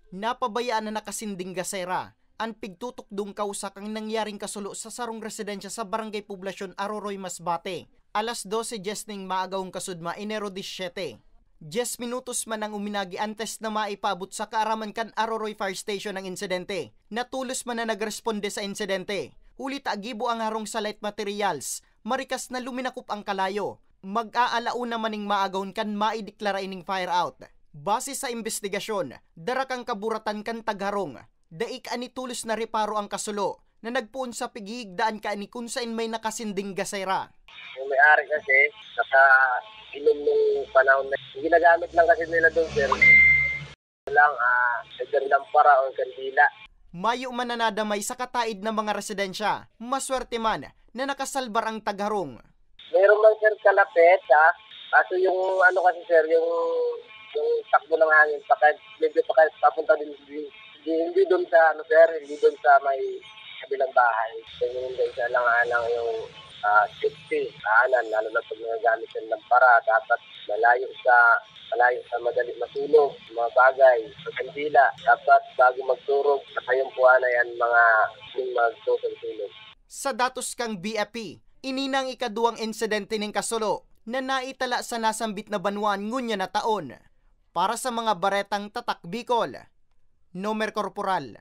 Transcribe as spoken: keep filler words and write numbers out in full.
Napabayaan na nakasinding gasera an pigtutukdong kausa kan nangyaring kasulo sa sarong residensya sa Barangay Poblasyon, Aroroy, Masbate. Alas dose dyes ning maagawng kasudma, Enero disyete. Dyes minutos man ang uminagi antes na maipaabot sa kaaraman kan Aroroy Fire Station ang insidente. Natolos man na nagresponde sa insidente, huli ta gibo ang harong sa light materials, marikas na luminakop ang kalayo. Mag-aalauna man ning maagawon kan maideklara ining fire out. Base sa imbestigasyon, dara kan kaburatan kan tagharong. Dai kaini tolos nareparo ang kasulo na nagpoon sa pighihigdaan kaini kun saen may nakasinding gasera. Yung may-ari kasi, nakainom nung panahon na ginagamit lang kasi nila doon, sir. Lang, ah, either lampara o kandila. Mayo man na nadamay sa kataid na mga residensya. Maswerte man na nakasalbar ang tagharong. Meron man, sir, kalapit, ha? Kaso yung ano kasi, sir, yung yung takbo ng hangin, paka, medyo paka, papunta din, hindi, hindi doon sa, ano, sir, hindi doon sa may kabilang bahay. Yung hindi sa alang-alang yung uh, safety, kahanan, lalo na pag nagagamit ng lampara, dapat malayo sa malayo sa madali masunog, mga bagay, sa kandila. Dapat bago magturog, nakayumpuan na yan mga yung magsusog-sunog. Sa datos kan B F P, ini na ang ikaduwang insidente nin kasulo na naitala sa nasambit na banwaan ngunyan na taon. Para sa mga baretang Tatak Bicol, Nomer Corporal.